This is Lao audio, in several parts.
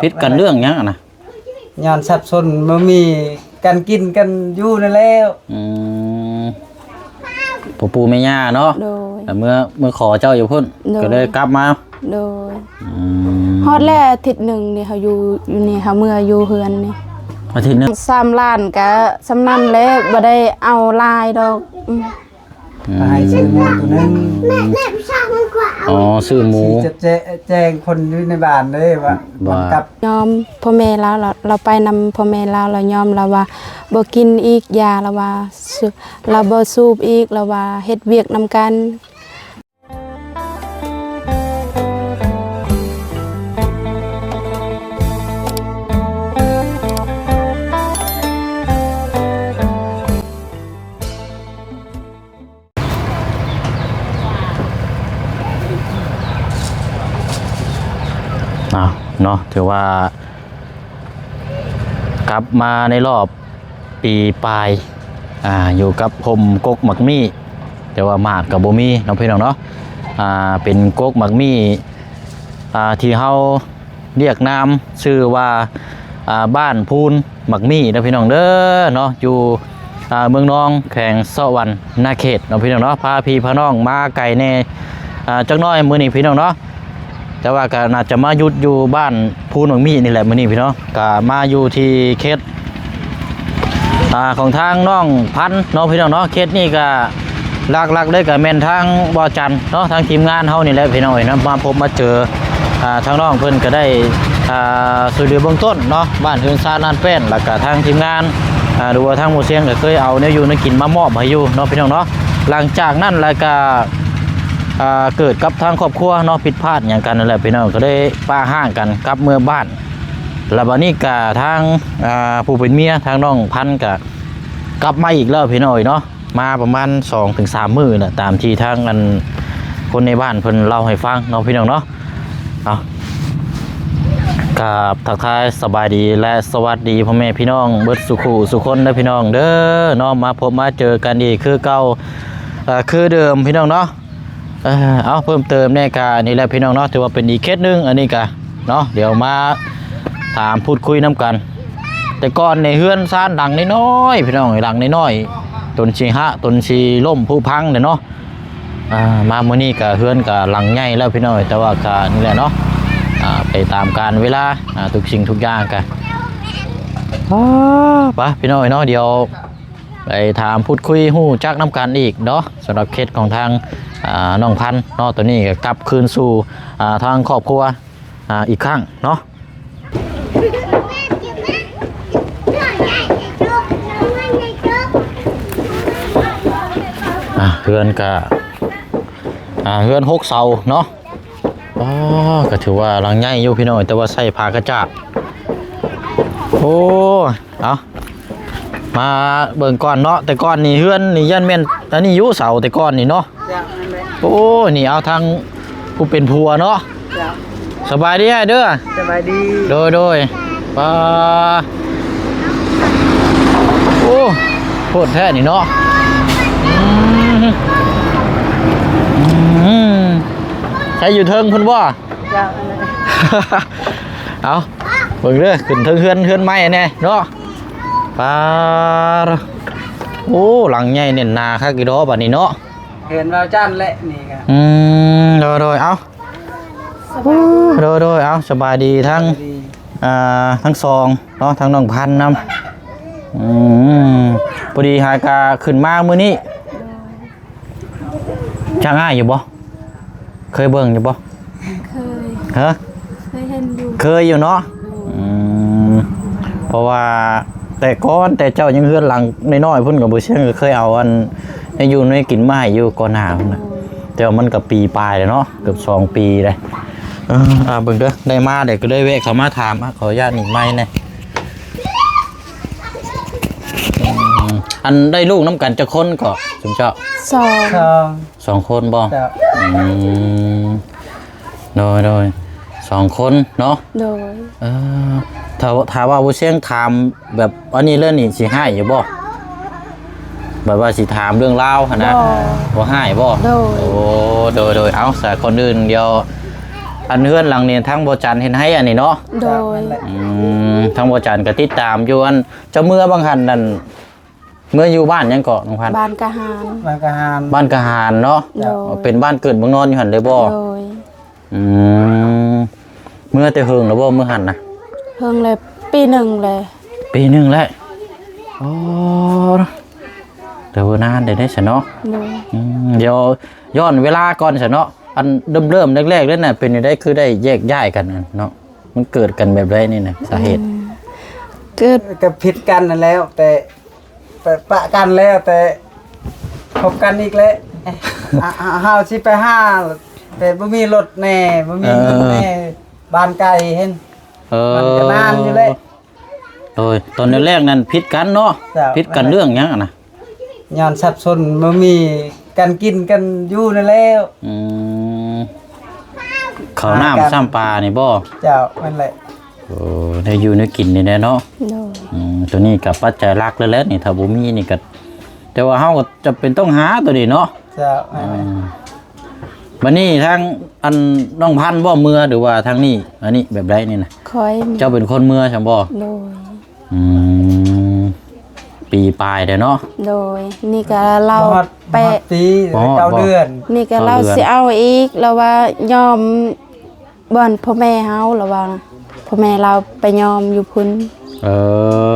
ຜິດກັນເລື່ອງຫຍັງຫັ້ນນະ? ຍ້ອນສັບສົນບໍ່ມີການກິນກັນຢູ່ນັ້ນແຫຼ້ວ. ອືມ ພໍ່ປູ່ແມ່ຍ່າເນາະ. ໂດຍ. ແລ້ວເມື່ອ ເມື່ອຂໍເຈົ້າຢູ່ພຸ້ນ. ໂດຍ. ກໍເລີຍກັບມາ. ໂດຍ. ອືມ ຮອດແລ້ວອາທິດໜຶ່ງນີ້ ເຮົາຢູ່ ຢູ່ນີ້ ເຮົາເມືອຢູ່ເຮືອນນີ້ ອາທິດໜຶ່ງ. ສາມລ້ານກະສ່ຳນັ້ນແຫຼະ ບໍ່ໄດ້ເອົາຫຼາຍດອກ. ອືມ ອືມ ໃຫ້ຊື້ໝູໂຕໜຶ່ງ. ອໍ ຊື້ໝູ ຊິຈະແຈ້ງ ແຈ້ງຄົນຢູ່ໃນບ້ານເດ້ວ່າ ວ່າ ບັງຄັບ. ຍອມພໍ່ແມ່ລາວ ລາວ ລາວໄປນຳພໍ່ແມ່ລາວ ລາວຍອມ ລາວວ່າບໍ່ກິນອີກຢາ ລາວວ່າ ລາວບໍ່ສູບອີກ ລາວວ່າເຮັດວຽກນຳກັນ. ອ້າວ ເນາະ ຖືວ່າ ກັບມາໃນລອບປີປາຍ ອ່າ ຢູ່ກັບຮົ່ມກົກໝາກມີ້ ແຕ່ວ່າໝາກກໍບໍ່ມີເນາະ ພີ່ນ້ອງເນາະ. ອ່າ ເປັນກົກໝາກມີ້ ອ່າ ທີ່ເຮົາລຽກນາມຊື່ວ່າ ອ່າ ບ້ານພູນໝາກມີ້ເດີ ພີ່ນ້ອງເດີເນາະ ຢູ່ ອ່າ ເມືອງນອງ ແຂວງສະຫວັນນະເຂດເນາະ ພີ່ນ້ອງເນາະ. ພາພີ່ພານ້ອງມາໄກແດ່ ອ່າ ຈັກໜ້ອຍມື້ນີ້ ພີ່ນ້ອງເນາະ. ແຕ່ວ່າກໍໜ້າຈະມາຢຸດຢູ່ບ້ານພູນໝາກມີ້ນີ້ແຫຼະມື້ນີ້ພີ່ນ້ອງ. ກໍມາຢູ່ທີ່ເຂດ ອ່າ ຂອງທາງນ້ອງພັນເນາະ ພີ່ນ້ອງເນາະ. ເຂດນີ້ກໍຫຼັກໆເລີຍກໍແມ່ນທາງບໍ່ຈັນເນາະ ທາງທີມງານເຮົານີ້ແຫຼະພີ່ນ້ອງເອີຍເນາະ ມາພົບມາເຈີ ອ່າ ທາງນ້ອງເພິ່ນກໍໄດ້ ອ່າ ຊ່ວຍເຫຼືອເບື້ອງຕົ້ນເນາະ ບ້ານເຮືອນຊານນານແປ້ນ ແລ້ວກໍທາງທີມງານ ອ່າ ຫຼືວ່າທາງໝູ່ຊຽງກໍເຄີຍເອົາແນວຢູ່ແນວກິນມາມອບໃຫ້ຢູ່ເນາະ ພີ່ນ້ອງເນາະ. ຫຼັງຈາກນັ້ນແລ້ວກໍ ອ່າ ເກີດກັບທາງຄອບຄົວເນາະ ຜິດພາດຫຍັງກັນນັ້ນແຫຼະພີ່ນ້ອງ ກໍໄດ້ປະຮ້າງກັນກັບເມືອບ້ານ. ແລ້ວບັດນີ້ກໍທາງ ອ່າ ຜູ້ເປັນເມຍ ທາງນ້ອງພັນກໍກັບມາອີກແລ້ວພີ່ນ້ອງເອີຍເນາະ ມາປະມານສອງເຖິງສາມມື້ແຫຼະ ຕາມທີ່ທາງອັນຄົນໃນບ້ານເພິ່ນເລົ່າໃຫ້ຟັງເນາະ ພີ່ນ້ອງເນາະ. ເອົາ ກາບທັກທາຍສະບາຍດີ ແລະ ສະຫວັດດີພໍ່ແມ່ພີ່ນ້ອງເບິດສູ່ຄູ່ສູ່ຄົນເດີພີ່ນ້ອງເດີເນາະ ມາພົບມາເຈີກັນອີກຄືເກົ່າ ເອີ ຄືເດີມພີ່ນ້ອງເນາະ. ເອີ ເອົາ ເພີ່ມເຕີມແດ່ກະນີ້ແຫຼະພີ່ນ້ອງເນາະ ຖືວ່າເປັນອີກເຂດໜຶ່ງ ອັນນີ້ກະເນາະ ດຽວມາຖາມພູດຄຸຍນຳກັນ. ແຕ່ກ່ອນນີ້ເຮືອນຊານຫຼັງນ້ອຍໆ ພີ່ນ້ອງ ຫຼັງນ້ອຍໆ ຈົນຊິຫະ ຈົນຊິລົ້ມຜຸພັງເດ້ເນາະ. ອ່າ ມາມື້ນີ້ກະເຮືອນກະຫຼັງໃຫຍ່ແລ້ວພີ່ນ້ອງ ແຕ່ວ່າກະນີ້ແຫຼະເນາະ ອ່າ ໄປຕາມການເວລາ ອ່າ ທຸກສິ່ງທຸກຢ່າງກະ ອ່າ ໄປພີ່ນ້ອງເນາະ ດຽວໄປຖາມພູດຄຸຍຮູ້ຈັກນຳກັນອີກເນາະ ສຳລັບເຂດຂອງທາງ ອ່າ ນ້ອງພັນເນາະ. ຕອນນີ້ກະກັບຄືນສູ່ ອ່າ ທາງຄອບຄົວ ອ່າ ອີກຄັ້ງເນາະ. ອ່າ ເຮືອນກະ ອ່າ ເຮືອນຫົກເສົາເນາະ. ອໍ ກໍຖືວ່າຫຼັງໃຫຍ່ຢູ່ພີ່ນ້ອງ ແຕ່ວ່າໃສ່ຜ້າກະຈາດ. ໂອ້ ເອົາ ມາເບິ່ງກ່ອນເນາະ ແຕ່ກ່ອນນີ້ເຮືອນນີ້ຢ້ານແມ່ນອັນນີ້ຢູ່ເສົາແຕ່ກ່ອນນີ້ເນາະ. ເຈົ້າ ນັ້ນແຫຼະ. ໂອ້ ນີ້ເອົາທາງຜູ້ເປັນຜົວເນາະ. ເຈົ້າ ສະບາຍດີອ້າຍເດີ. ສະບາຍດີ. ໂດຍ ໂດຍ. ປາ ໂອ້ ໂພດແທ້ນີ້ເນາະ. ອືມ ອືມ ໃສ່ຢູ່ເທິງພຸ້ນບໍ່? ເຈົ້າ ນັ້ນແຫຼະ. ເອົາ ເບິ່ງເດີ ຂຶ້ນເທິງເຮືອນ ເຮືອນໃໝ່ແດ່ເນາະ. ປາ ໂອ້ ຫຼັງໃຫຍ່ແໜ້ນໜາຄັກອີ່ດໍບັດນີ້ເນາະ. ເຮືອນວ່າວຈັນແຫຼະນີ້ກະ. ອືມ ໂດຍ ໂດຍ ເອົາ ໂດຍ ໂດຍ ເອົາ ສະບາຍດີທັງ ສະບາຍດີ ອ່າ ທັງສອງເນາະ ທັງນ້ອງພັນນຳ. ອືມ ພໍດີຫາກະຂຶ້ນມາມື້ນີ້. ໂດຍ. ຈັກອ້າຍຢູ່ບໍ່? ເຄີຍເບິ່ງຢູ່ບໍ່? ເຄີຍ. ຮະ? ເຄີຍເຫັນຢູ່. ເຄີຍຢູ່ເນາະ. ໂດຍ. ອືມ ເພາະວ່າແຕ່ກ່ອນ ແຕ່ເຈົ້າຍັງເຮືອນຫຼັງນ້ອຍໆພຸ້ນ ກໍບໍ່ເຊື່ອ ກໍເຄີຍເອົາອັນ ແນວຢູ່ແນວກິນມາໃຫ້ຢູ່ກ່ອນໜ້າພຸ້ນນະ. ໂດຍ. ແຕ່ວ່າມັນກໍປີປາຍແລ້ວເນາະ ເກືອບສອງປີແລ້ວ. ເອີ ອ່າ ເບິ່ງເດີ ໄດ້ມາເດ້ ກໍເລີຍແວະເຂົ້າມາຖາມ. ອ່າ ຂໍອະນຸຍາດໜີໄມແດ່. ອືມ ອັນ ໄດ້ລູກນຳກັນຈັກຄົນເກາະ ຊຸມເຈົ້າ? ສອງ. ສອງ. ສອງຄົນບໍ່? ເຈົ້າ. ອືມ ໂດຍ ໂດຍ ສອງຄົນເນາະ. ໂດຍ. ເອີ ຖ້າ ຖ້າວ່າບໍ່ຊຽງຖາມແບບອັນນີ້ເລີຍນີ້ ຊິຮ້າຍຢູ່ບໍ່? ແບບວ່າຊິຖາມເລື່ອງລາວຫັ້ນນະ. ບໍ່. ບໍ່ຮ້າຍບໍ່? ໂດຍ. ໂອ້ ໂດຍ ໂດຍ. ເອົາ ສາ ກ່ອນອື່ນດຽວ ອັນເຮືອນຫຼັງນີ້ທາງບໍ່ຈັນເຮັດໃຫ້ອັນນີ້ເນາະ? ໂດຍ. ອືມ ທາງບໍ່ຈັນກໍຕິດຕາມຢູ່. ອັນເຈົ້າເມືອບາງຫັ້ນນັ້ນ ເມືອຢູ່ບ້ານຫຍັງເກາະ ນ້ອງພັນ? ບ້ານກະຫານ. ບ້ານກະຫານ. ບ້ານກະຫານເນາະ? ໂດຍ. ເປັນບ້ານເກີດເມືອງນອນຢູ່ຫັ້ນເລີຍບໍ່? ໂດຍ. ອືມ ເມືອແຕ່ເຫິງແລ້ວບໍ່ ເມືອຫັ້ນນະ? ເຫິງແລ້ວ ປີໜຶ່ງແລ້ວ. ປີໜຶ່ງແລ້ວ. ອໍ ແຕ່ວ່ານານໄດ້ໄດ໋ຊະເນາະ? ໂດຍ. ອືມ ດຽວຍ້ອນເວລາກ່ອນຊະເນາະ. ອັນເລີ່ມໆແລກໆເລີຍນະ ເປັນຈັ່ງໃດຄືໄດ້ແຍກຍ້າຍກັນຫັ້ນເນາະ? ມັນເກີດກັນແບບໃດນີ້ນະ ສາເຫດ? ອືມ ເກີດ ກໍຜິດກັນນັ້ນແຫຼະ ແຕ່ ແຕ່ປະກັນແລ້ວ ແຕ່ພົບກັນອີກແຫຼະ. ອາ ເຮົາຊິໄປຫາ ແຕ່ບໍ່ມີລົດແດ່ ບໍ່ມີເງິນແດ່ ເອີ ບ້ານໄກເຫັນ. ເອີ ມັນກໍນານຢູ່ແຫຼະ. ໂດຍ. ຕອນແລກໆນັ້ນຜິດກັນເນາະ? ເຈົ້າ. ຜິດກັນເລື່ອງຫຍັງຫັ້ນນະ? ຍ້ອນສັບສົນ ບໍ່ມີກັນກິນກັນຢູ່ນັ້ນແຫຼະ. ອືມ ເຂົ້ານ້ຳຊ້ຳປານີ້ບໍ່? ເຈົ້າ ແມ່ນແຫຼະ. ໂອ້ ໄດ້ຢູ່ໄດ້ກິນນີ້ແຫຼະເນາະ? ໂດຍ. ອືມ ໂຕນີ້ກໍປັດໄຈຫຼັກເລີຍແຫຼະນີ້ ຖ້າບໍ່ມີນີ້ກໍ ແຕ່ວ່າເຮົາກໍຈຳເປັນຕ້ອງຫາໂຕນີ້ເນາະ? ເຈົ້າ ແມ່ນແຫຼະ. ອືມ ບັດນີ້ທາງອັນນ້ອງພັນບໍ່ເມືອ ຫຼືວ່າທາງນີ້ ອັນນີ້ແບບໃດນີ້ນະ? ຂ້ອຍ ເຈົ້າເປັນຄົນເມືອຊັ້ນບໍ່? ໂດຍ. ອືມ ປີປາຍແລ້ວເນາະ? ໂດຍ. ນີ້ກະລາວ ບໍ່ຮອດ ແປະ ບໍ່ຮອດປີ ບໍ່ຮອດ ເກົ້າເດືອນ. ນີ້ກະລາວ ເກົ້າເດືອນ ຊິເອົາອີກ ລາວວ່າຍອມບ່ອນພໍ່ແມ່ເຮົາ ລາວວ່າພໍ່ແມ່ລາວໄປຍອມຢູ່ພຸ້ນ. ເອີ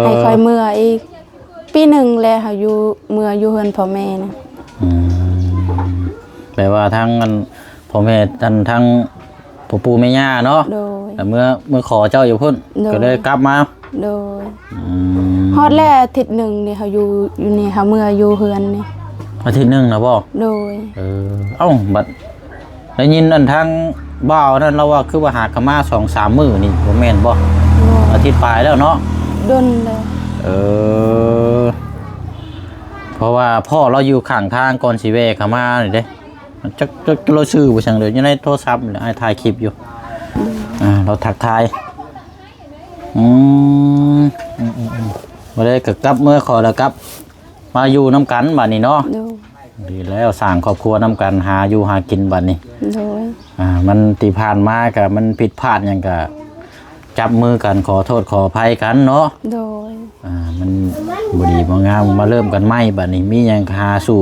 ໃຫ້ຂ້ອຍເມືອອີກ ປີໜຶ່ງແລ້ວ ເຮົາຢູ່ ເມືອຢູ່ເຮືອນພໍ່ແມ່ນະ. ອືມ ແປວ່າທາງອັນ ພໍ່ແມ່ ອັນ ທາງພໍ່ປູ່ແມ່ຍ່າເນາະ? ໂດຍ. ແລ້ວເມືອ ເມືອຂໍເຈົ້າຢູ່ພຸ້ນ? ໂດຍ. ກໍເລີຍກັບມາ? ໂດຍ. ອືມ ຮອດແລ້ວອາທິດໜຶ່ງນີ້ ເຮົາຢູ່ ຢູ່ນີ້ ເຮົາເມືອຢູ່ເຮືອນນີ້. ອາທິດໜຶ່ງນະບໍ່? ໂດຍ. ເອີ ເອົ້າ ບັດໄດ້ຍິນອັນທາງບ່າວນັ້ນລາວວ່າ ຄືວ່າຫາກະມາສອງສາມມື້ນີ້ ບໍ່ແມ່ນບໍ່? ໂດຍ. ອາທິດປາຍແລ້ວເນາະ? ດົນແລ້ວ. ເອີ ເພາະວ່າພໍ່ລາວຢູ່ຂ້າງທາງ ກ່ອນຊິແວ່ເຂົ້າມານີ້ເດ້. ຈັກ ຈັກລາວຊື່ບໍ່ ຊ່າງເດີ ຢູ່ໃນໂທລະສັບນີ້ແຫຼະ ອ້າຍຖ່າຍຄລິບຢູ່. ອືມ ອ່າ ລາວທັກທາຍ. ອືມ ອືມ ອືມ ອືມ ບໍ່ໄດ້ກໍກັບເມືອຂໍແລ້ວກັບມາຢູ່ນຳກັນບັດນີ້ເນາະ? ໂດຍ. ດີແລ້ວ ສ້າງຄອບຄົວນຳກັນ ຫາຢູ່ຫາກິນບັດນີ້. ໂດຍ. ອ່າ ມັນທີ່ຜ່ານມາກໍມັນຜິດພາດຫຍັງກໍຈັບມືກັນ ຂໍໂທດຂໍອະໄພກັນເນາະ? ໂດຍ. ອ່າ ມັນບໍ່ດີບໍ່ງາມ ມາເລີ່ມກັນໃໝ່ບັດນີ້ ມີຫຍັງກໍຫາສູ້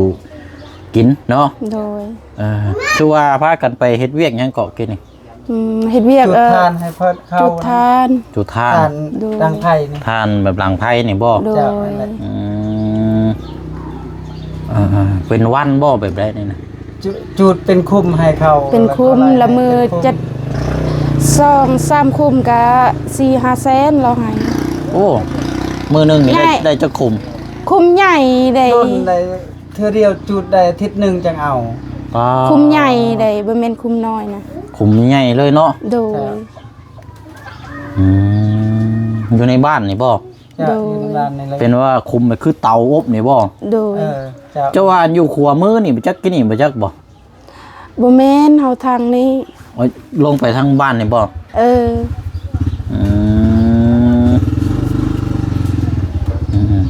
ກິນເນາະ? ໂດຍ. ເອີ ຄືວ່າພາກັນໄປເຮັດວຽກຫຍັງເກາະກີ້ນີ້? ອືມ ເຮັດວຽກ ຈູດ ເອີ ຖ່ານໃຫ້ເພິ່ນເຂົ້າ ຈູດຖ່ານ ຈູດຖ່ານ ຖ່ານ ໂດຍ ດັງໄຟນີ້ ຖ່ານແບບດັງໄຟນີ້ບໍ່? ໂດຍ. ເຈົ້າ ນັ້ນແຫຼະ. ອືມ ເອີໆ ເປັນວັນບໍ່ ແບບໃດນີ້ນະ? ຈູດ ຈູດເປັນຄຸ້ມໃຫ້ເຂົາ ເປັນຄຸ້ມ ລະມື້ ເປັນຄຸ້ມ ເຈັດ ສອງສາມຄຸ້ມກະສີ່ຫ້າແສນລາວໃຫ້. ໂອ້ ມື້ໜຶ່ງນີ້ໄດ້ ໃຫຍ່ ໄດ້ຈັກຄຸ້ມ? ຄຸ້ມໃຫຍ່ເດ້ ດົນໄດ້ ເທື່ອດຽວຈູດໄດ້ອາທິດໜຶ່ງຈັ່ງເອົາ. ປ້າ ຄຸ້ມໃຫຍ່ເດ້ ບໍ່ແມ່ນຄຸ້ມນ້ອຍນະ ຄຸ້ມໃຫຍ່ເລີຍເນາະ? ໂດຍ. ເຈົ້າ. ອືມ ຢູ່ໃນບ້ານນີ້ບໍ່? ເຈົ້າ. ໂດຍ. ຢູ່ໃນບ້ານນີ້ເລີຍ ເປັນວ່າຄຸ້ມຄືເຕົາອົບນີ້ບໍ່? ໂດຍ. ເອີ ເຈົ້າ. ເຈົ້າວ່າຢູ່ຂວາມືນີ້ບໍ່ຈັກ ກິນນີ້ບໍ່ຈັກບໍ່? ບໍ່ແມ່ນ ເຮົາທາງນີ້. ໂອ້ຍ ລົງໄປທາງບ້ານນີ້ບໍ່? ເອີ. ອືມ ອືມ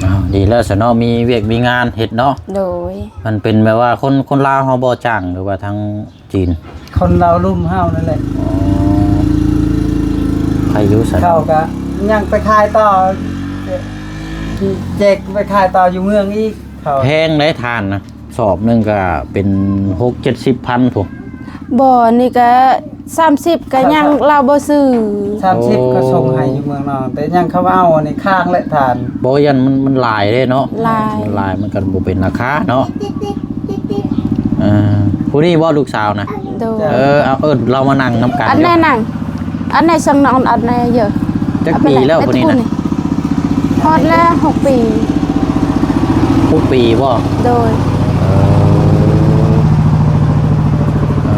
ອ້າວ ດີແລ້ວຊະເນາະ ມີວຽກມີງານເຮັດເນາະ? ໂດຍ. ມັນເປັນແບບວ່າຄົນ ຄົນລາວເຮົາບໍ່ຈ້າງ ຫຼືວ່າທາງຈີນ? ຄົນລາວລຸ່ມເຮົານັ້ນແຫຼະ. ອໍ ໃຜຢູ່ໃສ? ເຂົາກະຍັງໄປຂາຍຕໍ່ ແຈກໄປຂາຍຕໍ່ຢູ່ເມືອງອີກ. ເຂົາ ແພງໄດ໋ຖ່ານນະ ສອບໜຶ່ງກະເປັນຫົກເຈັດສິບພັນພຸ້ນ. ບໍ່ ນີ້ກະສາມສິບກະຍັງ ສາມສິບ ລາວບໍ່ຊື້. ສາມສິບ ໂອ້ ກໍສົ່ງໃຫ້ຢູ່ເມືອງນອກ ແຕ່ຍັງເຂົາເອົາອັນນີ້ຄ້າງແຫຼະທ່ານ. ບໍ່ ຢ້ານມັນ ມັນຫຼາຍເດ້ເນາະ. ຫຼາຍ ມັນຫຼາຍ ມັນກໍບໍ່ເປັນລາຄາເນາະ. ເອີ ຜູ້ນີ້ບໍ່ ລູກສາວນະ? ໂດຍ. ເອີ ເອົາ ເອີ້ນລາວມານັ່ງນຳກັນ. ອັນແນ່ນັ່ງ ອັນແນ່ສັງນອນ ອັນແນ່ເຢີ. ຈັກປີແລ້ວຜູ້ນີ້ນະ? ຮອດແລ້ວຫົກປີ. ຫົກປີບໍ່? ໂດຍ. ເອີ ເອີ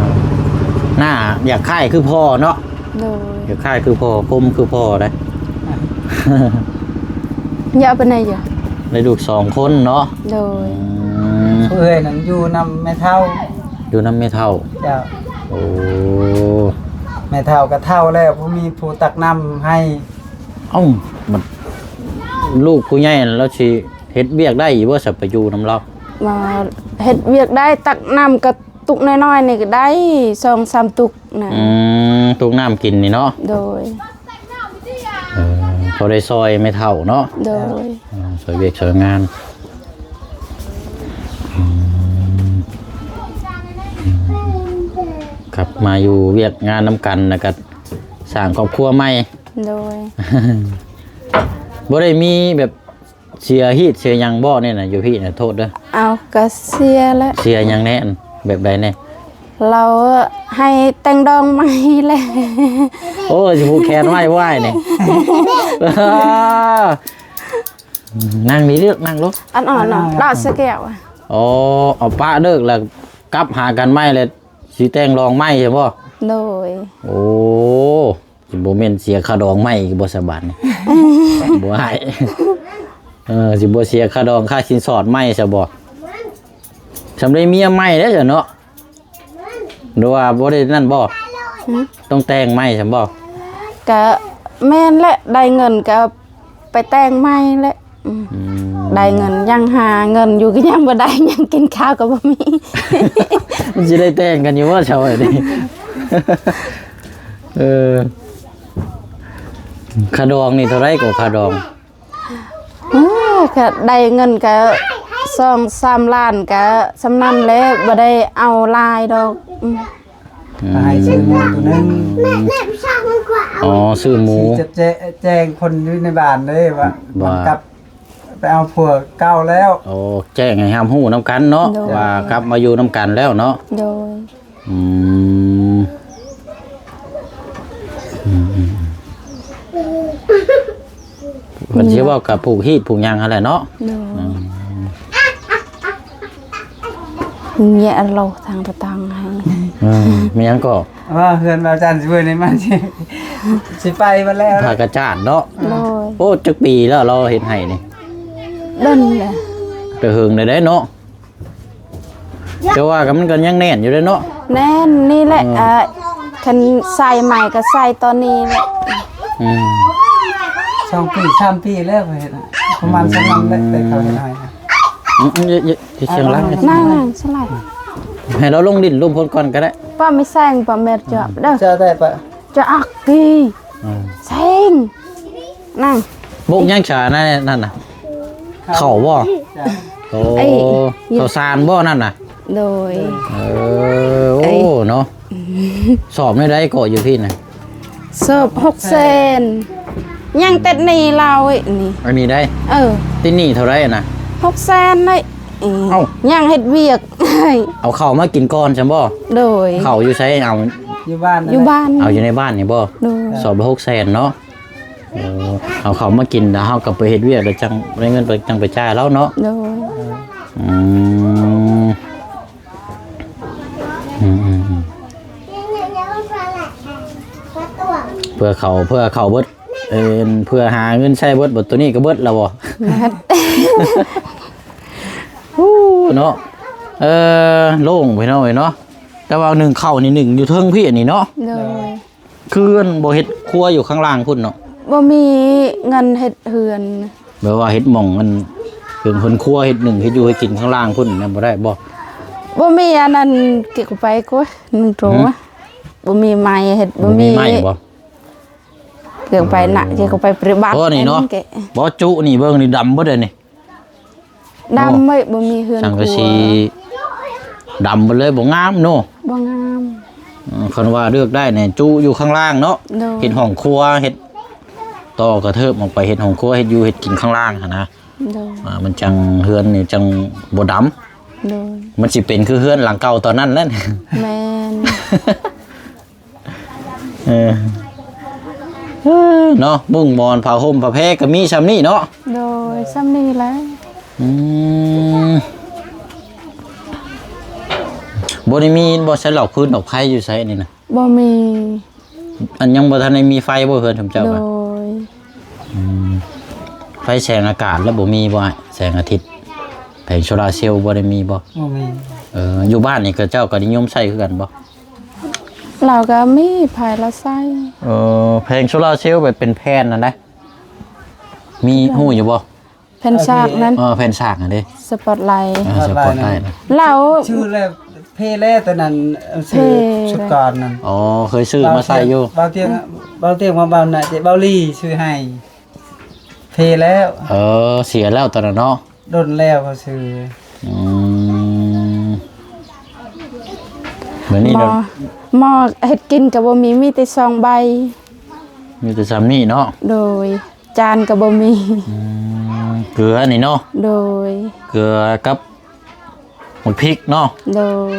ໜ້າຢາກຄ້າຍຄືພໍ່ເນາະ? ໂດຍ. ຢາກຄ້າຍຄືພໍ່ ກົມຄືພໍ່ໄດ໋. ຢາກເປັນໄດ໋ຢູ່ ໄດ້ລູກສອງຄົນເນາະ? ໂດຍ. ອືມ ຜູ້ເອື້ອຍນັ້ນຢູ່ນຳແມ່ເຖົ້າ. ຢູ່ນຳແມ່ເຖົ້າ. ເຈົ້າ. ໂອ້ ແມ່ເຖົ້າກໍເຖົ້າແລ້ວ ບໍ່ມີຜູ້ຕັກນ້ຳໃຫ້. ເອົ້າ ບັດລູກຜູ້ໃຫຍ່ນັ້ນລາວຊິເຮັດວຽກໄດ້ຢູ່ບໍ່ ສະ ໄປຢູ່ນຳລາວ? ວ່າເຮັດວຽກໄດ້ ຕັກນ້ຳກໍ ຕຸກນ້ອຍໆນີ້ກໍໄດ້ສອງສາມຕຸກນະ. ອືມ ຕຸກນ້ຳກິນນີ້ເນາະ. ໂດຍ. ເອີ ພໍໄດ້ຊ່ອຍແມ່ເຖົ້າເນາະ. ໂດຍ. ເອີ ຊ່ອຍວຽກຊ່ອຍງານ. ອືມ ກັບມາຢູ່ວຽກງານນຳກັນ ແລ້ວກໍສ້າງຄອບຄົວໃໝ່. ໂດຍ. ບໍ່ໄດ້ມີແບບ ເສຍຮີດເສຍຫຍັງບໍ່ນີ້ນະ ຢູ່ພີ້ນະ? ໂທດເດີ. ເອົາ ກະເສຍແຫຼະ. ເສຍຫຍັງແດ່? ອັນແບບໃດແດ່? ລາວໃຫ້ແຕ່ງດອງໃໝ່ແຫຼະ. ໂອ້ຍ ຊິຜູກແຂນໄວ້ບໍ່ອ້າຍນີ້? ນັ່ງນີ້ເດີ ນັ່ງລົງ. ອັນອ່ອນເນາະ ລາວສະແກ້ວ. ອໍ ເອົາປະເລີກແລ້ວກັບຫາກັນໃໝ່ແລ້ວ ຊິແຕ່ງດອງໃໝ່ໃຊ່ບໍ່? ໂດຍ. ໂອ້ ຊິບໍ່ແມ່ນເສຍຄ່າດອງໃໝ່ອີກບໍ່ສະບາດນີ້? ບໍ່ອ້າຍ ເອີ ຊິບໍ່ເສຍຄ່າດອງຄ່າສິນສອດໃໝ່ຊະບໍ່? ສຳໄດ້ເມຍໃໝ່ແລ້ວຊະເນາະ ຫຼືວ່າບໍ່ໄດ້ນັ້ນບໍ່? ຫື? ຕ້ອງແຕ່ງໃໝ່ຊະບໍ່? ກະແມ່ນແຫຼະ ໄດ້ເງິນກະໄປແຕ່ງໃໝ່ແຫຼະ. ອືມ ອືມ ໄດ້ເງິນ ຍັງຫາເງິນຢູ່ກໍຍັງບໍ່ໄດ້ ຍັງກິນຂ້າວກໍບໍ່ມີ. ມັນຊິໄດ້ແຕ່ງກັນຢູ່ບໍ່ຊາວນີ້? ເອີ ຄ່າດອງນີ້ເທົ່າໃດກໍຄ່າດອງ? ເອີ ກໍໄດ້ເງິນກໍສອງສາມລ້ານ ກໍສ່ຳນັ້ນແຫຼະ ບໍ່ໄດ້ເອົາຫຼາຍດອກ. ອືມ ອືມ ໃຫ້ຊື້ໝູໂຕໜຶ່ງ. ອໍ ຊື້ໝູ ຊິຈະແຈ້ງຄົນຢູ່ໃນບ້ານເດ້ວ່າ ວ່າ ມັນກັບໄປເອົາຜົວເກົ່າແລ້ວ. ໂອ້ ແຈ້ງໃຫ້ຮັບຮູ້ນຳກັນເນາະ. ໂດຍ. ວ່າກັບມາຢູ່ນຳກັນແລ້ວເນາະ. ໂດຍ. ອືມ ອືມ ອືມ ເພິ່ນຊິເວົ້າກັບຜູກຮີດຜູກຫຍັງຫັ້ນແຫຼະເນາະ. ໂດຍ. ອືມ ແຍະໂລທາງຕະຕັງໃຫ້. ເອີ ແມ່ນຫຍັງກໍ? ວ່າເຮືອນບ່າວຈັນຊິເບິ່ງໃນມັນຊິ ຊິໄປໝົດແລ້ວ ຜາກະຈາດເນາະ. ໂດຍ. ໂອ້ ຈັກປີແລ້ວລາວເຮັດໄຮ່ນີ້? ດົນແລ້ວ ແຕ່ເຫິງແລ້ວເດ້ເນາະ. ແຕ່ວ່າກໍມັນກໍຍັງແໜ້ນຢູ່ເດ້ເນາະ. ແໜ້ນນີ້ແຫຼະ. ເອີ ອ່າ ຄັນໃສ່ໃໝ່ກໍໃສ່ຕອນນີ້ແຫຼະ. ອືມ ສອງປີສາມປີແລ້ວເຮັດ ປະມານສ່ຳນັ້ນແຫຼະ ແຕ່ເຂົາເຮັດໃຫ້. ອືມ ເອີ ເອີ ສຽງຫຼັງ ນັ່ງ ນັ່ງ ສະໄລ ໃຫ້ລາວລົງດິນລົງພົນກ່ອນກໍໄດ້. ປ້າໄມ່ແຊງ ປ້າແມ່ຈອບເດີ ຈະໄດ້ປະ ຈະອັກກີ. ອືມ ແຊງ ນັ່ງ ບົກຫຍັງສານັ້ນ ນັ້ນນະ? ເຂົ້າບໍ່? ໂອ້ ເຂົ້າສານບໍ່ນັ້ນນະ? ໂດຍ. ເອີ ໂອ້ ເນາະ ສອບແນວໃດເກາະຢູ່ພີ້ນະ? ສອບຫົກແສນ ຍັງຕິດໜີ້ລາວອີກນີ້. ອັນນີ້ໄດ໋? ເອີ ຕິດໜີ້ເທົ່າໃດນະ? ຫົກແສນໄດ໋. ເອີ ເອົ້າ ຍັງເຮັດວຽກ. ເອົາເຂົ້າມາກິນກ່ອນຊັ້ນບໍ່? ໂດຍ. ເຂົ້າຢູ່ໃສເອົາ? ຢູ່ບ້ານ ຢູ່ບ້ານ. ເອົາຢູ່ໃນບ້ານນີ້ບໍ່? ໂດຍ. ສອບຫົກແສນເນາະ. ເອີ ເອົາເຂົ້າມາກິນ ແລ້ວເຮົາກໍໄປເຮັດວຽກ ແລ້ວຈັ່ງໄດ້ເງິນໄປ ຈັ່ງໄປຈ່າຍລາວເນາະ. ໂດຍ. ອືມ ອືມ ອືມ ອືມ ເພື່ອເຂົ້າ ເພື່ອເຂົ້າເບິດ ເອີ ເພື່ອຫາເງິນໃຊ້ເບິດ ບັດໂຕນີ້ກໍເບິດແລ້ວບໍ່? ແມ່ນ. ໂອ້ ເນາະ ເອີ ໂລ່ງພີ່ນ້ອງເອີຍເນາະ. ແຕ່ວ່າໜຶ້ງເຂົ້ານີ້ໜຶ້ງຢູ່ເທິງພີ້ນີ້ເນາະ. ໂດຍ. ຄືອັນບໍ່ເຮັດຄົວຢູ່ຂ້າງລ່າງພຸ້ນເນາະ? ບໍ່ມີເງິນເຮັດເຮືອນ. ແບບວ່າເຮັດໝ່ອງອັນ ເປັນເຮືອນຄົວ ເຮັດໜຶ້ງເຮັດຢູ່ເຮັດກິນຂ້າງລ່າງພຸ້ນນະ ບໍ່ໄດ້ບໍ່? ບໍ່ມີອັນນັ້ນ ເກັບໄປກໍໜຶ່ງໂຕ. ຫື? ບໍ່ມີໄມ້ເຮັດ ບໍ່ມີ ບໍ່ມີໄມ້ບໍ່? ເກັບໄປນະ ເອີ ເກັບໄປປະຕິບັດ. ໂອ້ ນີ້ເນາະ ບໍ່ຈຸນີ້ເບິ່ງນີ້ດຳເບິດເລີຍນີ້. ດຳເວີຍ ບໍ່ມີເຮືອນຄົວ ສັງກະສີດຳເບິດເລີຍ ບໍ່ງາມເນາະ. ບໍ່ງາມ. ເອີ ຄັນວ່າເລືອກໄດ້ນີ້ ຈຸຢູ່ຂ້າງລ່າງເນາະ. ໂດຍ. ເຮັດຫ້ອງຄົວ ເຮັດຕໍ່ກະເທີບອອກໄປ ເຮັດຫ້ອງຄົວ ເຮັດຢູ່ເຮັດກິນຂ້າງລ່າງຫັ້ນນະ. ໂດຍ. ອ່າ ມັນຈັ່ງ ເຮືອນນີ້ຈັ່ງບໍ່ດຳ. ໂດຍ. ມັນຊິເປັນຄືເຮືອນຫຼັງເກົ່າຕອນນັ້ນແຫຼະ. ແມ່ນ. ເອີ ເນາະ ມຸ້ງໝອນຜ້າຫົ່ມຜ້າແພກໍມີຊ່ຳນີ້ເນາະ. ໂດຍ ຊ່ຳນີ້ແຫຼະ. ອືມ ບໍ່ໄດ້ມີບໍ່? ໃຊ້ເຫຼົ້າຟືນເອົາໄຟຢູ່ໃສນີ້ນະ? ບໍ່ມີ. ອັນຍັງບໍ່ທັນໄດ້ມີໄຟບໍ່ເຮືອນຂອງເຈົ້າ? ໂດຍ. ອືມ ໄຟແສງອາກາດແລ້ວບໍ່ມີບໍ່? ແສງອາທິດ ແຜງໂຊລາເຊວບໍ່ໄດ້ມີບໍ່? ບໍ່ມີ. ເອີ ຢູ່ບ້ານນີ້ເຂົາເຈົ້າກໍນິຍົມໃຊ້ຄືກັນບໍ່? ລາວກໍມີ ໃຜລາວໃຊ້. ເອີ ແຜງໂຊລາເຊວແບບເປັນແຜ່ນນັ້ນໃດ໋ ມີຮູ້ຢູ່ບໍ່? ແຜ່ນສາກນັ້ນ. ເອີ ແຜ່ນສາກຫັ້ນເດ້ ສະປອດໄລ. ເອີ ສະປອດໄລ ສະປອດໄລນະ ລາວ ຊື່ແລ້ວ ເພແລ້ວຕອນນັ້ນ ເອີ ເພ ຊື້ຊຸດກ່ອນນັ້ນ. ອໍ ເຄີຍຊື້ມາໃຊ້ຢູ່. ເບົາຕຽງ ເບົາຕຽງ ເບົາຕຽງ ເບົານະ ເບົາລີຊື້ໃຫ້ ເພແລ້ວ. ເອີ ເສຍແລ້ວຕອນນັ້ນເນາະ. ດົນແລ້ວເຂົາຊື້. ອືມ ມື້ນີ້ ໝໍ ເນາະ ໝໍເຮັດກິນກໍບໍ່ມີ ມີແຕ່ສອງໃບ. ມີແຕ່ສ່ຳນີ້ເນາະ. ໂດຍ ຈານກໍບໍ່ມີ. ອືມ ເກືອນີ້ເນາະ. ໂດຍ ເກືອກັບໝາກພິກເນາະ. ໂດຍ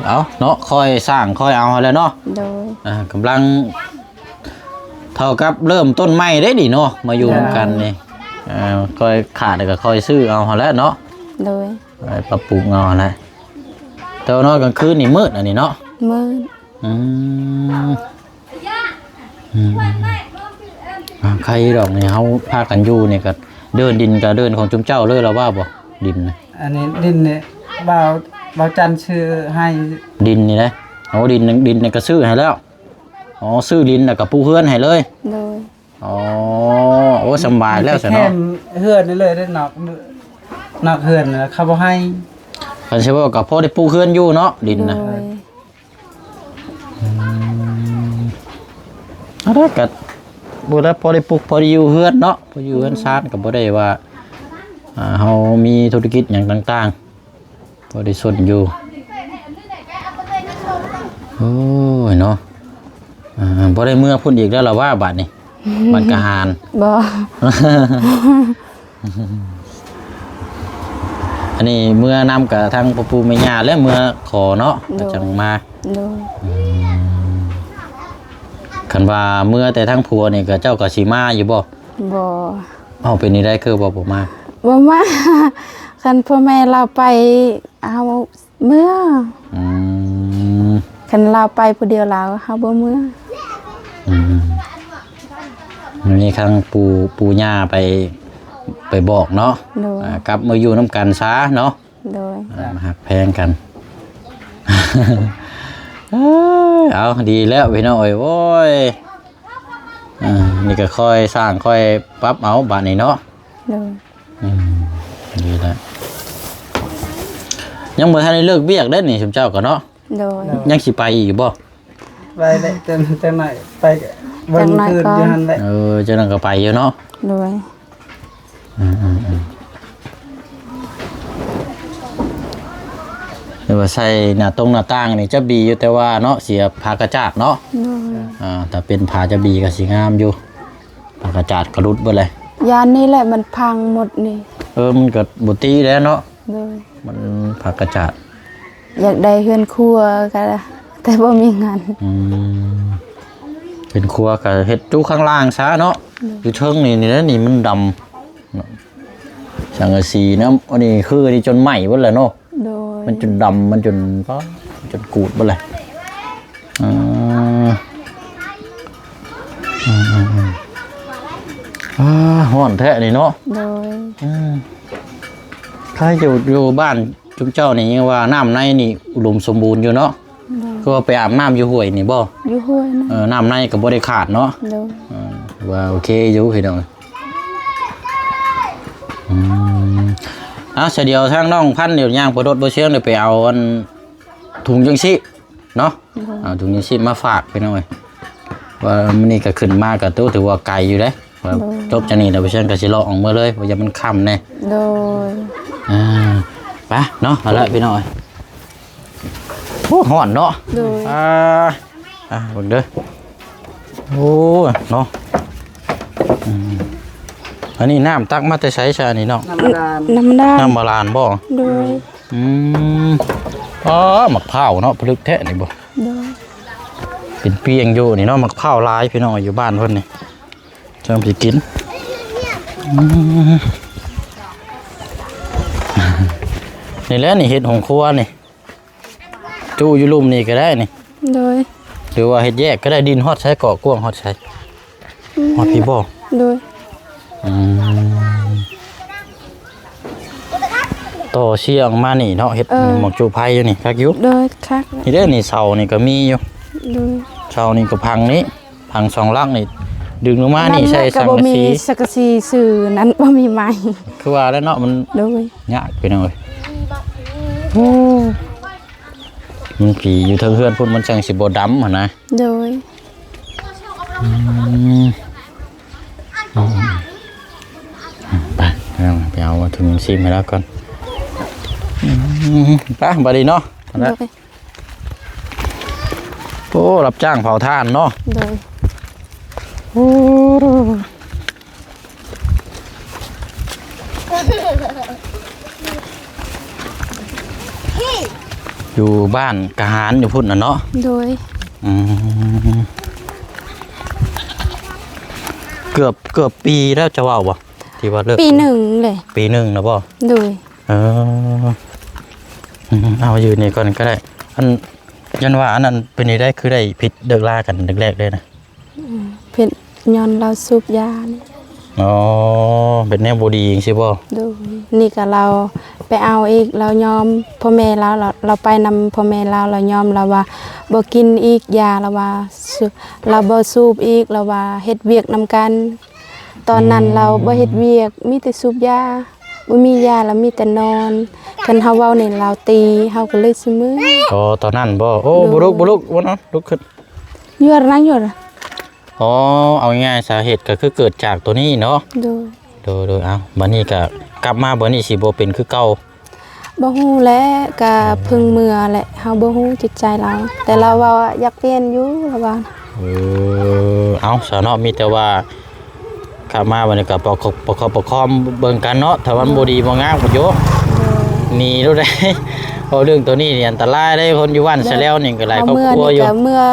ເອົາເນາະ ຄ່ອຍສ້າງຄ່ອຍເອົາຫັ້ນແຫຼະເນາະ. ໂດຍ ອ່າ ກຳລັງເທົ່າກັບເລີ່ມຕົ້ນໃໝ່ເດ້ນີ້ເນາະ ມາຢູ່ນຳກັນນີ້. ອ່າ ຄ່ອຍຂາດແລ້ວກໍຄ່ອຍຊື້ເອົາຫັ້ນແຫຼະເນາະ. ໂດຍ ໄປປັບປຸງເອົາຫັ້ນແຫຼະ. ແຕ່ວ່ານອນກາງຄືນນີ້ມືດອັນນີ້ເນາະ. ມືດ. ອືມ ອືມ ອ່າ ໃຄດອກນີ້ ເຮົາພາກັນຢູ່ນີ້ກໍເດີ່ນ ດິນກໍເດີ່ນຂອງຈຸມເຈົ້າເລີຍລະວ່າບໍ່ ດິນນະ? ອັນນີ້ດິນນີ້ ບ່າວ ບ່າວຈັນຊື້ໃຫ້. ດິນນີ້ນະ? ໂອ້ ດິນ ດິນນີ້ກໍຊື້ໃຫ້ແລ້ວ. ອໍ ຊື້ດິນແລ້ວກໍປູເຮືອນໃຫ້ເລີຍ. ໂດຍ. ອໍ ໂອ້ ສຳບາຍແລ້ວຊັ້ນເນາະ. ແຄມເຮືອນນີ້ເລີຍເດ້ ນອກ ນອກເຮືອນເຂົາບໍ່ໃຫ້. ຄັນຊິເວົ້າກໍພໍໄດ້ປູເຮືອນຢູ່ເນາະ ດິນນະ. ໂດຍ. ອືມ ເອົາລະ ກໍບໍ່ໄດ້ ພໍໄດ້ປຸກ ພໍໄດ້ຢູ່ເຮືອນເນາະ ພໍຢູ່ເຮືອນຊານ ກໍບໍ່ໄດ້ວ່າ ອ່າ ເຮົາມີທຸລະກິດຫຍັງຕ່າງໆ ພໍໄດ້ຊົນຢູ່. ໂອ້ຍເນາະ ອ່າ ບໍ່ໄດ້ເມືອພຸ້ນອີກແລ້ວລະວ່າບາດນີ້ ບ້ານກະຫານ. ບໍ່. ອັນນີ້ເມືອນຳກະທັງພໍ່ປູ່ແມ່ຍ່າ ແລະ ເມືອຂໍເນາະ. ໂດຍ. ກໍຈັ່ງມາ. ໂດຍ. ອືມ ຄັນວ່າເມືອແຕ່ທາງຜົວນີ້ ກະເຈົ້າກະຊິມາຢູ່ບໍ່? ບໍ່. ເອົ້າ ເປັນແນວໃດຄືວ່າບໍ່ມາ? ບໍ່ມາ ຄັນພໍ່ແມ່ລາວໄປ ເຮົາ ເມືອ. ອືມ ຄັນລາວໄປຜູ້ດຽວລາວ ເຮົາບໍ່ເມືອ. ອືມ ມີຄັ້ງປູ່ ປູ່ຍ່າໄປ ໄປບອກເນາະ. ໂດຍ. ອ່າ ກັບມາຢູ່ນຳກັນຊະເນາະ. ໂດຍ. ອ່າ ມາຮັກແພງກັນ. ເອີ ເອົາ ດີແລ້ວພີ່ນ້ອງເອີຍ. ໂອ້ຍ ອ່າ ນີ້ກໍຄ່ອຍສ້າງຄ່ອຍປັບເອົາບາດນີ້ເນາະ. ໂດຍ. ອືມ ດີແລ້ວ. ຍັງບໍ່ທັນໄດ້ເລີກວຽກເດ້ນີ້ ຊຸມເຈົ້າກໍເນາະ. ໂດຍ. ຍັງຊິໄປອີກຢູ່ບໍ່? ໄປແຫຼະ ຈັກ ຈັກໜ້ອຍໄປເບິ່ງຄືນຢູ່ຫັ້ນແຫຼະ. ເອີ ຈັກໜ້ອຍກໍໄປຢູ່ເນາະ. ໂດຍ. ອືມໆໆ ຫຼືວ່າໃສ່ໜ້າຕົງໜ້າຕ່າງນີ້ຈະດີຢູ່ ແຕ່ວ່າເນາະ ເສຍຜ້າກະຈາດເນາະ. ໂດຍ. ອ່າ ຖ້າເປັນຜ້າຈະດີກໍຊິງາມຢູ່. ຜ້າກະຈາດກໍຫຼຸດເບິດເລີຍ. ຢ້ານນີ້ແຫຼະ ມັນພັງໝົດນີ້. ເອີ ມັນກໍບໍ່ຕິແລ້ວເນາະ. ໂດຍ. ມັນຜ້າກະຈາດ ຢາກໄດ້ເຮືອນຄົວກໍ ແຕ່ບໍ່ມີເງິນ. ອືມ ເຮືອນຄົວກໍເຮັດຢູ່ຂ້າງລ່າງຊະເນາະ. ໂດຍ. ຢູ່ເທິງນີ້ ນີ້ແຫຼະ ນີ້ມັນດຳເນາະ ສັງກະສີນຳ. ອັນນີ້ຄື ອັນນີ້ຈົນໄໝ້ເບິດແລ້ວເນາະ. ໂດຍ. ມັນຈົນດຳ ມັນຈົນ ປາ ຈົນກູດເບິດແລ້ວ. ອ່າ ອືມໆໆ ອ່າ ຮ້ອນແທ້ນີ້ເນາະ. ໂດຍ. ອືມ ໃຜຢູ່ ຢູ່ບ້ານຈຸມເຈົ້ານີ້ ຍັງວ່ານ້ຳໃນນີ້ອຸດົມສົມບູນຢູ່ເນາະ. ໂດຍ. ຄືວ່າໄປອາບນ້ຳຢູ່ຫ້ວຍນີ້ບໍ່? ຢູ່ຫ້ວຍນະ. ເອີ ນ້ຳໃນກໍບໍ່ໄດ້ຂາດເນາະ. ໂດຍ. ເອີ ວ່າໂອເຄຢູ່ພີ່ນ້ອງ. ອືມ ອ່າ ສະດຽວທາງນ້ອງພັນ ດຽວຍ່າງໄປລົດບໍ່ຊຽງ ດຽວໄປເອົາອັນ ຖົງຍັງຊີບເນາະ. ໂດຍ. ເອົາຖົງຍັງຊີບມາຝາກພີ່ນ້ອງເອີຍ ວ່າມື້ນີ້ກໍຂຶ້ນມາກໍຖືວ່າໄກຢູ່ເດ້. ໂດຍ. ຈົບຈາກນີ້ແລ້ວ ບໍ່ຊຽງກໍຊິເລາະອອກເມືອເລີຍ ວ່າຢ່າມັນຄ່ຳແດ່. ໂດຍ. ອ່າ ໄປເນາະ ເອົາລະພີ່ນ້ອງເອີຍ. ໂອ້ ຮ້ອນເນາະ. ໂດຍ. ອ່າ ອ່າ ເບິ່ງເດີ. ໂອ້ ເນາະ. ອືມ ອັນນີ້ນ້ຳຕັກມາແຕ່ໃສຊະນີ້ເນາະ? ນ້ຳບາດານ. ນ້ຳບາດານ. ນ້ຳບາດານບໍ່? ໂດຍ. ອືມ ອໍ ໝາກພ້າວເນາະ ຜະລຶກແທ້ນີ້ບໍ່? ໂດຍ. ເປັນປ່ຽງຢູ່ນີ້ເນາະ ໝາກພ້າວຫຼາຍພີ່ນ້ອງ ຢູ່ບ້ານເພິ່ນນີ້ ຈັ່ງຊິກິນ. ອືມ ນີ້ແຫຼະ ນີ້ເຮັດໂຮງຄົວນີ້ ຈຸຢູ່ລຸ່ມນີ້ກໍໄດ້ນີ້. ໂດຍ. ຫຼືວ່າເຮັດແຍກກໍໄດ້ ດິນຮອດໃສເກາະ ກວ້າງຮອດໃສ? ອືມ ຮອດພີ້ບໍ່? ໂດຍ. ອືມ ຕໍ່ເຊື່ອງມານີ້ເນາະ ເຮັດ ເອີ ໝອກຈຸໄຟຢູ່ນີ້ ຄັກຢູ່. ໂດຍ ຄັກ. ນີ້ເດ້ ນີ້ເສົານີ້ກໍມີຢູ່. ໂດຍ. ເສົານີ້ກໍພັງນີ້ ພັງສອງຫຼັກນີ້ ດຶງລົງມານີ້ໃສ່ສັງກະສີ. ສັງກະສີຊື່ນັ້ນ ບໍ່ມີໄມ້ ຄືວ່າແລ້ວເນາະ ມັນ ໂດຍ ຍາກພີ່ນ້ອງເອີຍ. ໂອ້ ມັນຜີຢູ່ເທິງເຮືອນພຸ້ນ ມັນຈັ່ງຊິບໍ່ດຳຫັ້ນນະ. ໂດຍ. ອືມ ອືມ ໄປ ໄປເອົາຖົງຍັງຊີບໃຫ້ລາວກ່ອນ. ອືມ ໄປ ບາດນີ້ເນາະ. ໂດຍ. ໂອ້ ຮັບຈ້າງເຜົາຖ່ານເນາະ. ໂດຍ. ໂອ້ ຢູ່ບ້ານກະຫານຢູ່ພຸ້ນນະເນາະ. ໂດຍ. ອືມ ເກືອບ ເກືອບປີແລ້ວ ຈະເວົ້າບໍ່ ທີ່ວ່າເລີກ? ປີໜຶ່ງເລີຍ. ປີໜຶ່ງນະບໍ່? ໂດຍ. ເອີ ອືມ ເອົາຢູ່ນີ້ກ່ອນກໍໄດ້. ອັນ ຢ້ານວ່າອັນນັ້ນເປັນໄດ້ ຄືໄດ້ຜິດເລີກລາກັນແລກໆເລີຍນະ? ອືມ ເປັນຍ້ອນລາວສູບຢານີ້. ອໍ ເປັນແນວບໍ່ດີຈັ່ງຊີ້ບໍ່? ໂດຍ. ນີ້ກໍລາວໄປເອົາອີກ ລາວຍອມພໍ່ແມ່ລາວ ລາວ ລາວໄປນຳພໍ່ແມ່ລາວ ລາວຍອມ ລາວວ່າບໍ່ກິນອີກຢາ ລາວວ່າ ລາວບໍ່ສູບອີກ ລາວວ່າເຮັດວຽກນຳກັນ. ຕອນນັ້ນ ອືມ ລາວບໍ່ເຮັດວຽກ ມີແຕ່ສູບຢາ ບໍ່ມີຢາ ລາວມີແຕ່ນອນ. ຄັນເຮົາເວົ້ານີ້ລາວຕີ ເຮົາກໍເລີຍຊິເມືອ. ອໍ ຕອນນັ້ນບໍ່? ໂອ້ ໂດຍ. ບໍ່ລຸກ ບໍ່ລຸກ ບໍ່ນອນ ລຸກຂຶ້ນ. ຢູ່ນະ ຢູ່ນະ. ອໍ ເອົາງ່າຍໆ ສາເຫດກໍຄືເກີດຈາກໂຕນີ້ເນາະ. ໂດຍ. ໂດຍໆ ເອົາ ບັດນີ້ກໍກັບມາ ບັດນີ້ຊິບໍ່ເປັນຄືເກົ່າ. ບໍ່ຮູ້ແຫຼະ ກະເພິ່ງເມືອແຫຼະ ເຮົາບໍ່ຮູ້ຈິດໃຈລາວ ແຕ່ລາວເວົ້າວ່າຢາກປ່ຽນຢູ່ ລາວວ່າ. ເອີ ເອົາ ຊະເນາະ ມີແຕ່ວ່າກັບມາບັດນີ້ກະປະ ປະຄັບປະຄອງເບິ່ງກັນເນາະ ຖ້າມັນບໍ່ດີບໍ່ງາມກໍໂຍ ໂດຍ ໜີໂລດເດ້. ເພາະເລື່ອງໂຕນີ້ນີ້ອັນຕະລາຍເດ້ ຄົນຢູ່ບ້ານຊະແລ້ວນີ້ກໍຫຼາຍຄອບຄົວຢູ່ ເຮົາເມືອນີ້ກະ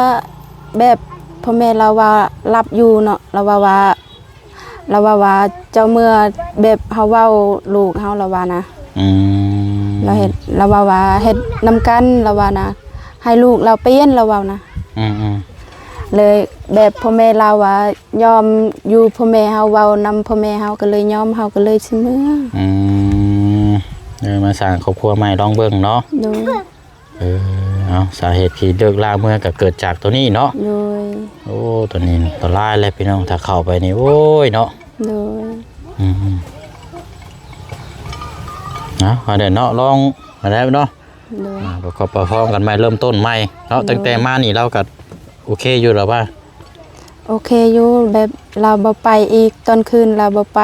ເມືອແບບພໍ່ແມ່ລາວວ່າຮັບຢູ່ເນາະ ລາວວ່າວ່າ ລາວວ່າວ່າ ເຈົ້າເມືອແບບເຮົາເວົ້າລູກເຮົາ ລາວວ່ານະ. ອືມ ລາວເຮັດ ລາວວ່າວ່າເຮັດນຳກັນ ລາວວ່ານະ ໃຫ້ລູກລາວປ່ຽນ ລາວເວົ້ານະ. ອືມໆ ເລີຍແບບພໍ່ແມ່ລາວວ່າຍອມຢູ່ ພໍ່ແມ່ເຮົາເວົ້ານຳພໍ່ແມ່ເຮົາ ກໍເລີຍຍອມ ເຮົາກໍເລີຍຊິເມືອ. ອືມ ເອີ ມາສ້າງຄອບຄົວໃໝ່ລອງເບິ່ງເນາະ. ໂດຍ. ເອີ ເອົາ ສາເຫດທີ່ເລີກລາເມືອກໍເກີດຈາກໂຕນີ້ເນາະ. ໂດຍ. ໂອ້ ໂຕນີ້ອັນຕະລາຍແຫຼະພີ່ນ້ອງ ຖ້າເຂົ້າໄປນີ້ ໂອ້ຍເນາະ. ໂດຍ. ອືມໆ ເອົາ ວ່າແດ່ເນາະ ລອງ ວ່າແດ່ເນາະ. ໂດຍ. ອ່າ ປະກອບປະຄອງກັນໃໝ່ ເລີ່ມຕົ້ນໃໝ່ເນາະ. ໂດຍ. ຕັ້ງແຕ່ມານີ້ລາວກໍໂອເຄຢູ່ແລ້ວວ່າ? ໂອເຄຢູ່ ແບບລາວບໍ່ໄປອີກ ຕອນຄືນລາວບໍ່ໄປ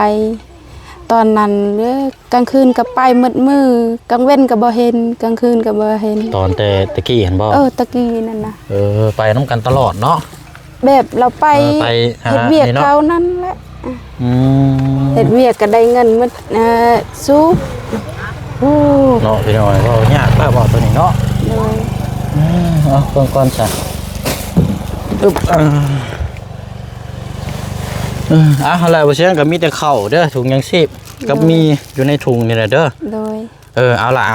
ຕອນນັ້ນ ເອີ ກາງຄືນກໍໄປໝົດມື້ ກາງເວັນກໍບໍ່ເຫັນ ກາງຄືນກໍບໍ່ເຫັນ. ຕອນແຕ່ຕະກີ້ຫັ້ນບໍ່? ເອີ ຕະກີ້ນັ້ນນະ. ເອີ ໄປນຳກັນຕະຫຼອດເນາະ ແບບລາວໄປ ເອີ ໄປຫາ ເຮັດວຽກ ນີ້ເນາະ ເຂົານັ້ນແຫຼະ. ອືມ ເຮັດວຽກກໍໄດ້ເງິນໝົດ ເອີ ສູບ. ໂອ້ ເນາະ ພີ່ນ້ອງເອີຍ ເວົ້າຍາກແທ້ເວົ້າໂຕນີ້ເນາະ. ໂດຍ. ອືມ ເອົາເບິ່ງກ່ອນຊະ. ອຶບ ອ່າ ເອີ ເອົາ ຫັ້ນແຫຼະ ບໍ່ຊຽງກໍມີແຕ່ເຂົ້າເດີ ຖົງຍັງຊີບ ໂດຍ ກັບມີຢູ່ໃນຖົງນີ້ແຫຼະເດີ. ໂດຍ. ເອີ ເອົາລະ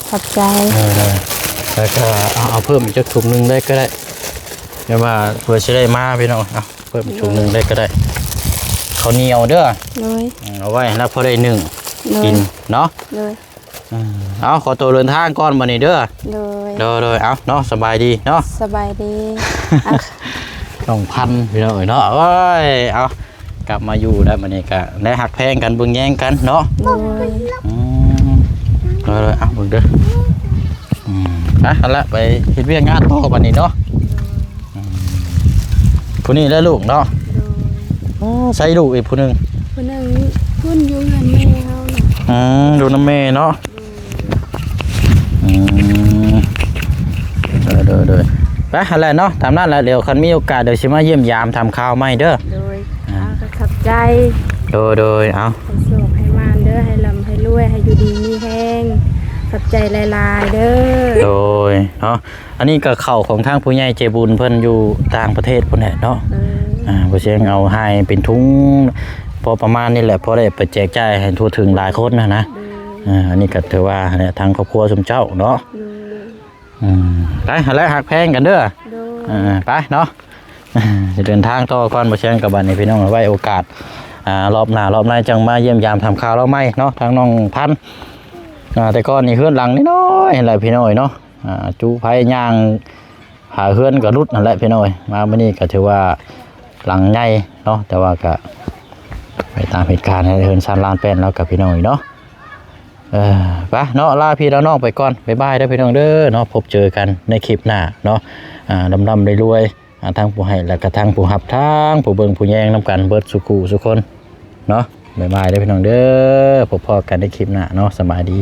ຂອບໃຈ. ເອີ ແລ້ວກໍເອົາ ເອົາເພີ່ມອີກຈັກຖົງໜຶ່ງໄດ້ກໍໄດ້ ແບບວ່າເພື່ອຊິໄດ້ມາ ພີ່ນ້ອງ ເອົາເພີ່ມອີກຖົງໜຶ່ງໄດ້ກໍໄດ້. ເຂົ້າໜຽວເດີ. ໂດຍ. ອືມ ເອົາໄວ້ໃຫ້ລາວພໍໄດ້ໜຶ້ງ ໂດຍ ກິນເນາະ. ໂດຍ. ອືມ ເອົາ ຂໍໂຕເດີນທາງກ່ອນບັດນີ້ເດີ. ໂດຍ. ໂດຍໆ ເອົາເນາະ ສະບາຍດີເນາະ. ສະບາຍດີ. ນ້ອງພັນ ພີ່ນ້ອງເອີຍເນາະ. ໂອ້ຍ ເອົາ ກັບມາຢູ່ແລ້ວ ບັດນີ້ກະໄດ້ຮັກແພງກັນ ເບິ່ງແຍງກັນເນາະ. ໂດຍ. ອືມ ເອົາເບິ່ງເດີ. ອືມ ໄປ ຫັ້ນລະ ໄປເຮັດວຽກງານຕໍ່ບັດນີ້ເນາະ. ອືມ ຜູ້ນີ້ແຫຼະລູກເນາະ. ໂດຍ. ໂອ້ ໃສລູກອີກຜູ້ໜຶ່ງ? ຜູ້ໜຶ່ງພຸ້ນຢູ່ເຮືອນແມ່ເຮົານະ. ອືມ ຢູ່ນຳແມ່ເນາະ. ອືມ ໂດຍໆ ໂດຍ ໄປ ຫັ້ນແຫຼະເນາະ ຕາມນັ້ນແຫຼະ. ດຽວຄັນມີໂອກາດ ດຽວຊິມາຢ້ຽມຢາມຖາມຂ່າວໃໝ່ເດີ. ໂດຍ. ອ່າ ອ່າ ກໍຂອບໃຈ. ໂດຍໆ ເອົາ ໃຫ້ໂຊກໃຫ້ໝານເດີ ໃຫ້ລ່ຳໃຫ້ລວຍ ໃຫ້ຢູ່ດີມີແຮງ. ຂອບໃຈຫຼາຍໆເດີ. ໂດຍ ເນາະ ອັນນີ້ກໍເຂົ້າຂອງທາງຜູ້ໃຫຍ່ໃຈບຸນເພິ່ນຢູ່ຕ່າງປະເທດພຸ້ນແຫຼະເນາະ. ເອີ ອ່າ ບໍ່ຊຽງເອົາໃຫ້ເປັນທຸງພໍປະມານນີ້ແຫຼະ ພໍໄດ້ໄປແຈກຈ່າຍໃຫ້ທົ່ວເຖິງຫຼາຍຄົນຫັ້ນນະ. ໂດຍ. ອ່າ ອັນນີ້ກໍຖືວ່າຫັ້ນແຫຼະ ທາງຄອບຄົວຊຸມເຈົ້າເນາະ. ໂດຍ. ອືມ ໄປ ຫັ້ນແຫຼະ ຮັກແພງກັນເດີ. ໂດຍ. ອ່າ ໄປເນາະ ຊິເດີນທາງຕໍ່ກ່ອນ ບໍ່ຊຽງກັບບັດນີ້ ພີ່ນ້ອງ ໄວ້ໂອກາດ ອ່າ ລອບໜ້າລອບໃນຈັ່ງມາຢ້ຽມຢາມຖາມຂ່າວລາວໃໝ່ເນາະ ທາງນ້ອງພັນ. ອ່າ ແຕ່ກ່ອນນີ້ເຮືອນຫຼັງນ້ອຍໆ ຫັ້ນແຫຼະ ພີ່ນ້ອງເອີຍເນາະ. ອ່າ ຈຸໄພຍ່າງຫາເຮືອນກໍຫຼຸດຫັ້ນແຫຼະ ພີ່ນ້ອງເອີຍ. ມາມື້ນີ້ກໍຖືວ່າຫຼັງໃຫຍ່ເນາະ ແຕ່ວ່າກໍໄປຕາມເຫດການ ເຮືອນຊານລານແປ້ນແລ້ວກັບ ພີ່ນ້ອງເອີຍເນາະ. ເອີ ໄປເນາະ ລາພີ່ລານ້ອງໄປກ່ອນ ບາຍບາຍເດີພີ່ນ້ອງເດີເນາະ ພົບເຈີກັນໃນຄລິບໜ້າເນາະ ອ່າ ລ່ຳໆລວຍໆ ອ່າ ທັງຜູ້ໃຫ້ ແລະກະທັງຜູ້ຮັບ ທັງຜູ້ເບິ່ງຜູ້ແຍງນຳກັນເບິດສູ່ຄູ່ສູ່ຄົນເນາະ ບາຍບາຍເດີພີ່ນ້ອງເດີ ພົບພໍ້ກັນໃນຄລິບໜ້າເນາະ ສະບາຍດີ.